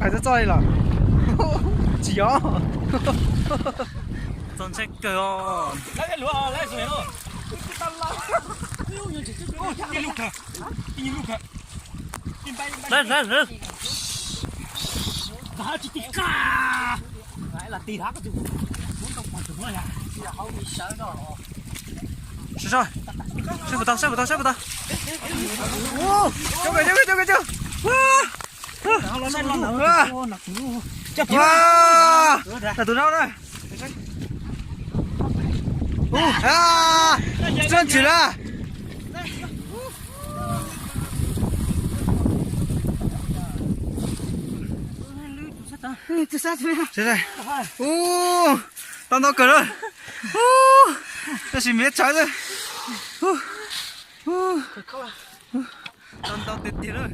Hais txog txoj li los tsis yog. Txog ntshai kawg os. Hlawv, hlawv, hlawv. Saib, saib puas tau, saib puas tau, saib puas tau. Coob kawg, coob kawg, coob kawg, coob. Ua, tus no na. Txog ntshis lawm. Ua, tau ntau kawg lawm. Tab sis me tsawv xwb. Tau ntau tiag tiag lawm.